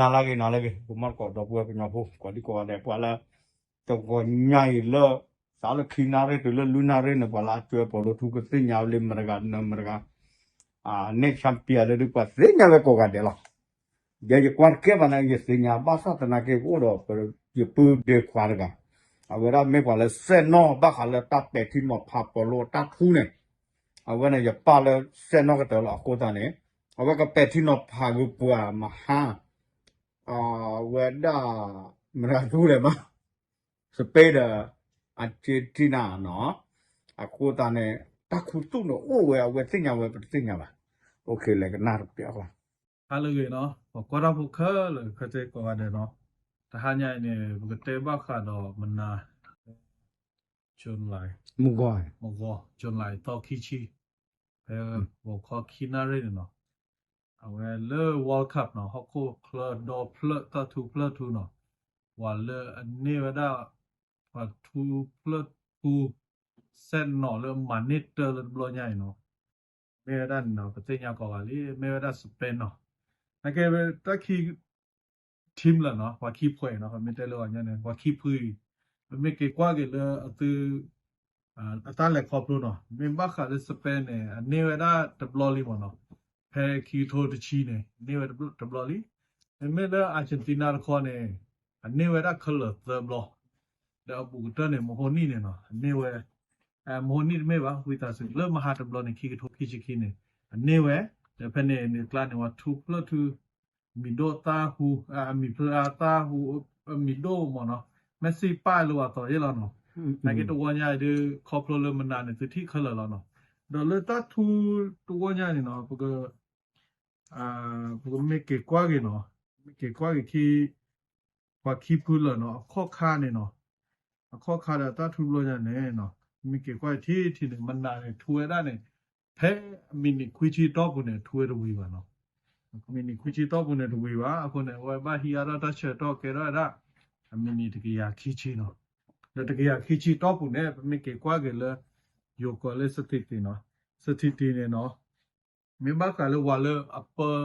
နၤလၢဂ့ၤ နၤလၢဂ့ၤ ကမီၢ်ကီး ဒီပုၢ်ဝဲၢ်ကညီဖိ ကိးဒံကိးဂၤဒဲး ပှၤလၢ တဂီၤညါအံၤလၢ စးလၢခံနၣ်ရံၣ်တုၤလၢလွံၢ်နၣ်ရံၣ်န့ၣ် ပှၤလၢအစၢၤပိာ်လိထူကသ့ၣ်ညါလံ မတဂၤနမတဂၤ န့ၣ် champion လၢဒုး ပှၤသ့ၣ်ညါဝဲကိးဂၤဒဲးလီၤ. ယဲယကွၢ်တကဲဘၣ်န့ၣ် ယသ့ၣ်ညါဘၣ်ဆၣ်သနာ်က့ အိၣ်ဒီး ယပုၢ်ဒ့ခွါတဂၤ အဝဲဒၣ်မ့ၢ်ပှၤလၢစဲၣ်နီၣ်ဘၣ်ဃးလၢတၢ်ပဲာ်ထံနီၤဖးပိာ်လိအတၢ်ထူန့ၣ် အဝဲန့ၣ် ယပၢ်လၢစဲၣ်နီၣ်ကတၢၢ်လီၤ. အဃိသတးန့ၣ် အဝဲကပဲာ်ထံနီၤဖးက့ၤပှၤမဟါ အဝဲဒၣ် မတၤထူလဲၣ်မး Spain ဒီး Argentina နီၤ. အဃိသတးန့ၣ် တၢ်ခူသူၣ်န့ၣ်အိၣ်ဝဲ အဝဲသ့ၣ်ညါဝဲ ပတသ့ၣ်ညါဘၣ်. လဲၤကနၣ်တပျီလီၤ. ဟါလၢအဂ့ၤနီၤ ပှၤကွၢ်တၢ်ဖိခဲလၢာ်ခဲဆ့ကိးဂၤဒဲးနီၤ. တဟါညါအံၤန့ၣ် ပကတဲဘၣ်ဃးဒီးမနၤ June လါ မုၢ်ဂီၤ မုၢ်ဂီၤ June လါ သီခံဆံ ဖဲဂီၤခီခံနၣ်ရံၣ်န့ၣ်နီၤ. အဝဲလၢ World Cup နီၤ ဟီၣ်ခိၣ်ချၢဒီဖျၢၣ်တၢ်ထူဖျၢၣ်ထူနီၤ. ပှၤလၢအန့ၢ်ဝဲဒၣ် ပှၤထူဖျၢၣ်ထူ စဲၣ်နီၤလၢမၤန့ၢ်တၢ်လၢတဘျီညါအံၤနီၤ မ့ၢ်ဝဲဒၣ်န့ၣ်နီၤ ပသ့ၣ်ညါကိးဂၤလံ မ့ၢ်ဝဲဒၣ် Spain နီၤ. နာ်က့တၢ်ခံ team လၢာ်နီၤ ပှၤခံဖုအံၤနီၤ ပမ့ၢ်တဲလၢပှၤညီန့ၣ် ပှၤခံဖုအံၤ ပမ့ၢ်က့ၤကွၢ်က့ၤလၢအသု အတၢ်လဲၤခီဖျိနီၤ မ့ၢ်ဘၣ်ဃးလၢ Spain န့ၣ် အန့ၢ်ဝဲဒၣ်တဘျီလံမ့ၢ်နီၤ. ဖဲခံကထိတဆံန့ၣ် န့ၢ်ဝဲတဘျီလံ. မ့မ့ၢ်လၢ Argentina တခီန့ၣ် အန့ၢ်ဝဲဒၣ်ခဲလၢာ်သၢဘျီ ဒီးအဘူးကတၢၢ်န့ၣ် မဟိနံၣ်န့ၣ်နီၤ အန့ၢ်ဝဲ မဟိနံၣ်တမ့ၢ်ဘၣ် ဝံသးစူၤ လၢမဟါတဘျီန့ၣ် ခံကထိခံဆံခံန့ၣ် အန့ၢ်ဝဲ ဒီးဖဲန့ၣ်န့ၣ်အကျါန့ၣ် ပှၤထူဖျၢၣ်ထူ မံၤဒိၣ်သၣ်ဟူ အမံၤဖျၢၣ်သၣ်ဟူ အမံၤဒိၣ်မ့ၢ်နီၤ မ့ၢ်စံၣ်ပၢ်လၢပှၤသီယဲၢ်လီၤနီၤ. နာ်က့တဝီညါအံၤဒုး ခီဖျိလၢမနၤန့ၣ် သုထံၣ်ခဲလၢာ်လီၤနီၤ. ဒီးလၢတၢ်ထူတဝီညါန့ၣ်နီၤ ပက ပကမ့ၢ်က့ၤကွၢ်က့ၤနီၤ မ့ၢ်က့ၤကွၢ်က့ၤခံ ပှၤခံဖုလၢာ်နီၤ အခီၣ်ခါန့ၣ်နီၤ အခီၣ်ခါဒီးတၢ်ထူတဘျီညါန့ၣ်နီၤ မ့ၢ်က့ၤကွၢ်က့ၤထံထံန့ၣ် မနၤန့ၣ် ထူဝဲဒၣ်န့ၣ် ဖဲအမံးနံးခွံဆံတီၢ်ပူၤန့ၣ် ထူဝဲတဝံၤဘၣ်နီၤ. မံးနံးခွံဆံတီၢ်ပူၤန့ၣ်တဝံၤဘၣ် အဃိန့ၣ် အဝဲဘၣ်ဟံးအါထီၣ်တၢ်ဆၢကတီၢ်ကဲထီၣ်ဝဲဒၣ် အမံးနံးတကယၤခံဆံနီၤ. ဒီးတကယၤခံဆံတီၢ်ပူၤန့ၣ် ပမ့ၢ်က့ၤကွၢ်က့ၤလၢ ယိၤကီးလၢ စထံတံၤ နီၤ စထံတံၤန့ၣ်နီၤ မ့ၢ်ဘၣ်ဃးလၢပှၤလၢအပၢ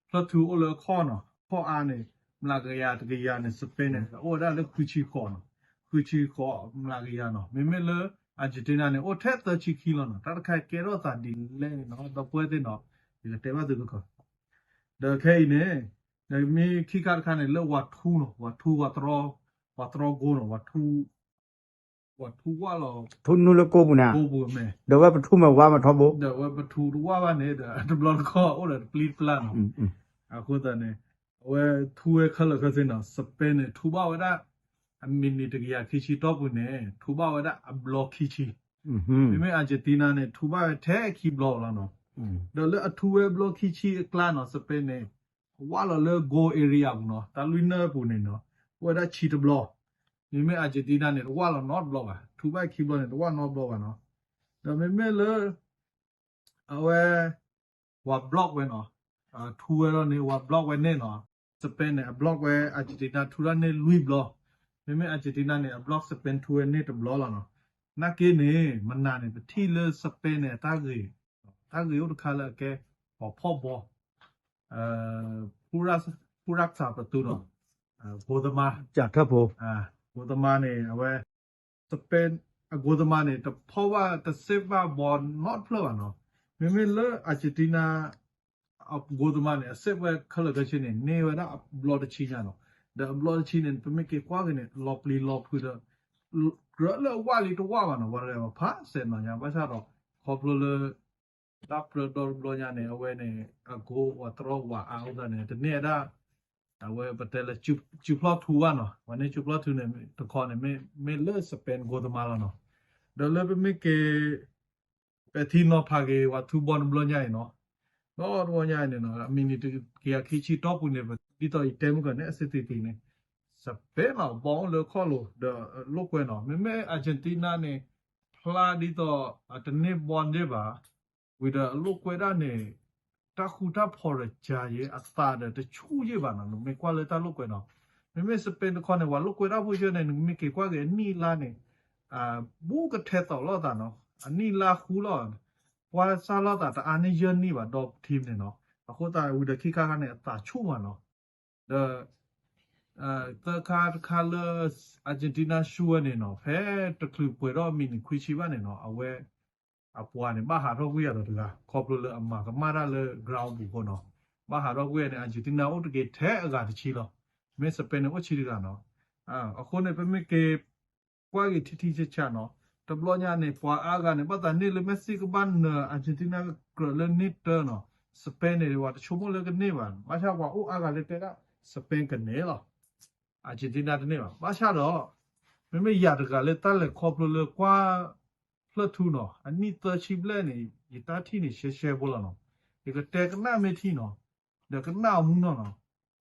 ဖျၢၣ်ထူအိၣ်လၢအခီၣ်နီၤ အခီၣ်အါန့ၣ် မျးကယၤတကယၤန့ၣ် Spain န့ၣ် အိၣ်ဝဲဒၣ်လၢဃုဆံဃိးနီၤ ဃုဆံဃိးမျးကယၤနီၤ. မ့မ့ၢ်လၢ Argentina န့ၣ် အိၣ်ထဲသၢဆံခံလီၤနီၤ. တၢ်တခါကဲထီၣ်သးဒ်လဲၣ်န့ၣ်နီၤ ဒီပုၢ်ဝဲၢ်သ့ၣ်နီၤ ယကတဲဘၣ်သုကကီး ဒီးခဲအံၤန့ၣ် ဒီးမ့ၢ်ခံခါတခါန့ၣ် လၢပှၤထူနီၤ ပှၤထူပှၤတြီ ပှၤတြီ goal နီၤ ပှၤထူ ပှၤထူဝၣ်လီၤ ထူနုာ်လၢကိပူၤန့ၣ် ကိပူၤမ့ၢ် ဒီးဝဲပထူမ့ၢ်ဝါမ့ၢ်ထီဘိ ဒီးဝဲပထူတဝၣ်ဘၣ်န့ၣ် ဒီးတဘျီတခီၣ်အိၣ်ဒီးတပျံၤတပျၢ်နီၤ. အဃိသတးန့ၣ် အဝဲထူဝဲခဲလၢာ်ခဲဆ့နီၤ Spain န့ၣ် ထူဘၣ်ဝဲဒၣ် အမံးနံးတကယၤခံဆံတီၢ်ပူၤန့ၣ် ထူဘၣ်ဝဲဒၣ်အဘျီခံဆံ မ့မ့ၢ် Argentina န့ၣ် ထူဘၣ်ဝဲထဲခံဘျီလီၤနီၤ. ဒီးလၢအထူဝဲဘျီခံဆံအကျါနီၤ Spain န့ၣ် ဝၣ်လီၤလၢ goal area ပူၤနီၤ တၢ်လွံၢ်နၢၣ်ပူၤန့ၣ်နီၤ အိၣ်ဝဲဒၣ်ဆံတဘျီ. မ့မ့ၢ် Argentina န့ၣ် တဝၣ်လီၤနီတဘျီဘၣ် ထူဘၣ်ခံဘျီန့ၣ် တဝၣ်နီတဘျီဘၣ်နီၤ. ဒီးမ့မ့ၢ်လၢ အဝဲ ပှၤ block ဝဲနီၤ ထူဝဲလီၤန့ၣ် ပှၤ block ဝဲန့ၣ်နီၤ Spain န့ၣ် အ block ဝဲ Argentina ထူဒၣ်န့ၢ်လွံၢ်ဘျီ. မ့မ့ၢ် Argentina န့ၣ် အ block Spain ထူဝဲန့ၢ်တဘျီလီၤနီၤ. နာ်က့န့ၣ် မနၤန့ၣ် ပထံၣ်လၢ Spain န့ၣ် အတၢ်ဂ့ၤ တၢ်ဂ့ၤအိၣ်တခါလၢအကဲ ပှၤဖီၣ်ဘီ ဖူရၣ်စၢ်ပတူနီၤ ဂိသမား ဖိ ဂိသမားန့ၣ် အဝဲ Spain အဂိသမားန့ၣ် တဖီၣ်ဘၣ်တစ့ၣ်ဘၣ်ဘီနီတဖျၢၣ်ဘၣ်နီၤ. မ့မ့ၢ်လၢ Argentina အဂိသမားန့ၣ် အစ့ၣ်ဝဲခဲလၢာ်ခဲဆ့န့ၣ် န့ၢ်ဝဲဒၣ်အဘျီတဆံညါနီၤ. ဒီးအဘျီတဆံန့ၣ် ပမ့ၢ်က့ၤကွၢ်က့ၤန့ၣ် လီၤပျံၤလီၤဖုးဒီး ကြၢးလၢအဝၣ်လံတဝၣ်ဘၣ်နီၤ ဝဲဖးစဲးနီၤညါ ဘၣ်ဆၣ်ဒီး ခီဖျိလၢ တၢ်ပြၢဒီတဘျီညါန့ၣ် အဝဲန့ၣ် အဂိဝးတြီဝးအါအဃိသတးန့ၣ် တန့ၢ်ဝဲဒၣ် အဝဲပတဲလၢ စုဖျီၣ်ထူဘၣ်နီၤ ပှၤန့ၢ်စုဖျီၣ်ထူန့ၣ် တခီန့ၣ် မ့ၢ်လၢ Spain ဂိသမားလီၤနီၤ. ဒီးလၢပမ့ၢ်က့ၤ ပဲာ်ထံနီၤဖးက့ၤ ပှၤထူဘီတဘျီညါအံၤနီၤ ဒီတဘျီညါအံၤန့ၣ်နီၤ အမံးနံးတကယၤခံဆံတီၢ်ပူၤန့ၣ် ဒ်သိးယတဲမုၢ်ကီၢ်န့ၣ် အစ့တံၤတံၤန့ၣ် Spain နီၤ ဘီအိၣ်လၢခီၣ်လိၤ ဒီးလိာ်ကွဲနီၤ မ့မ့ၢ် Argentina န့ၣ် ဖျါဒ်သိး အတန့ၢ်ဘီန့ၢ်ဘၣ် ဝံၤဒီးအလိာ်ကွဲဒၣ်န့ၣ် တၢ်ဃူတၢ်ဖိးဒီးကယဲၢ် အသးဒီးတဆူၣ်ယဲၢ်ဘၣ်နီၤ နမ့ၢ်ကွၢ်လၢတၢ်လိာ်ကွဲနီၤ. မ့မ့ၢ် Spain တခီန့ၣ် ပှၤလိာ်ကွဲတၢ်ဖိကၢၢ်န့ၣ် နမ့ၢ်က့ၤကွၢ်က့ၤအနံၣ်အလါန့ၣ် ဘူးကထဲသိးလိာ်သးနီၤ အနံၣ်လါဃူလီၤ ပှၢ်စၢ်လိာ်သးတအါန့ၢ်ယဲၢ်နံၣ်ဘၣ် ဒီး team န့ၣ်နီၤ. အဃိသတးဝံၤဒီးခံခါခါန့ၣ် အသးဆူၣ်မးနီၤ. ဒီး သၢခါတခါလၢ Argentina ဆူဝဲန့ၣ်နီၤ ဖဲတချုးပှဲၤထီၣ်မံးနံးခွံဆံဘၣ်န့ၣ်နီၤ အဝဲ အပှၤန့ၣ် ဘၣ်ဟးထီၣ်ကွံာ်အီၤဒီးတဂၤ ခီဖျိလၢအမၤကမၣ်တၢ်လၢ ground ပူၤအဃိနီၤ ဘၣ်ဟးထီၣ်ကွံာ်န့ၣ် Argentina အိၣ်တက့ၢ်ထဲအဂၤတဆံလီၤ. မ့ၢ် Spain န့ၣ် အိၣ်ဆံတဂၤနီၤ. အဃိန့ၣ် ပမ့ၢ်က့ၤ ကွၢ်က့ၤထံထံဆးဆးနီၤ တဘျီညါန့ၣ် ပှၤအါဂၤန့ၣ် ဘၣ်သးန့ၢ်လၢ Messi ကဘၣ်နၢၤ Argentina ကြၢးလၢန့ၢ်တၢနီၤ Spain န့ၣ် ပှၤတဆိကမိၣ်လၢကန့ၢ်ဘၣ် ဘၣ်ဆၣ်ပှၤအိၣ်အါဂၤလၢတဲဒၣ် Spain ကန့ၢ်လီၤ Argentina တန့ၢ်ဘၣ်. ဘၣ်ဆၣ်ဒီး မ့မ့ၢ်ယၤတဂၤလၢတၢ်လဲၤခီဖျိလၢကွၢ်ဖျၢၣ်ထူနီၤ အနံၣ်သၢဆံဘျဲၣ်န့ၣ် ယတၢ်ထံၣ်န့ၣ်ရှဲရှဲဖိလီၤနီၤ. ယကတဲကနၣ်မ့ၢ်ထံနီၤ ဒီးကနၣ်အီၤမူနီၢ်နီၤ.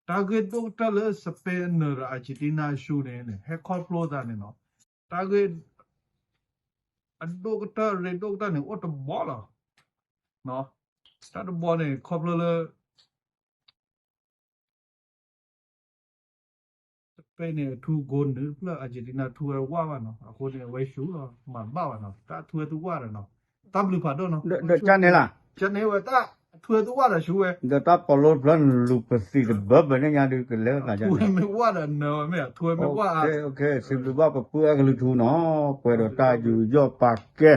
တၢ်ဂ့ၢ်ဒိၣ်ကတၢၢ်လၢ Spain အနၢၤဒီး Argentina အဆူန့ၣ် ဟဲခီဖျိသးန့ၣ်နီၤ တၢ်ဂ့ၢ် အဒိၣ်ကတၢၢ် ရ့ဒိၣ်ကတၢၢ်န့ၣ် အိၣ်တဘီလီၤ. တၢ်တဘီန့ၣ် ခီဖျိလၢ Spain န့ၣ် အထူဂိၢ်နုာ်ဖျၢၣ် Argentina ထူဝဲဝၣ်ဘၣ်နီၤ အဃိန့ၣ် အဝဲဆူၣ်လီၤ မၤတဘၣ်ဘၣ်နီၤ တၢ်ထူဝဲသုဝၣ်ဒီးနီၤ တၢ်ဘျုးဖးဒိၣ်နီၤ ဒီးကန့ၣ်လၢ ကန့ၣ်ဝဲတၢ်ထူဝဲသုဝၣ်ဒီးဆူဝဲ ဒီးတၢ်ပီးလိတဖျၢၣ်နလူၤပသံးတဘၢဘၢန့ၣ်ညါဒုးကလဲၤသး ထူဝဲမ့ၢ်ဝၣ်ဒီးနၢၤဝဲမ့ၢ် ထူဝဲမ့ၢ်ဝၣ် စံးဘျုးဘၣ်ပပုၢ်အဲကလုာ်ထူနီၤ ပှဲၤဒီးတၢ်ယူးယီၣ်ပာ်ကဲ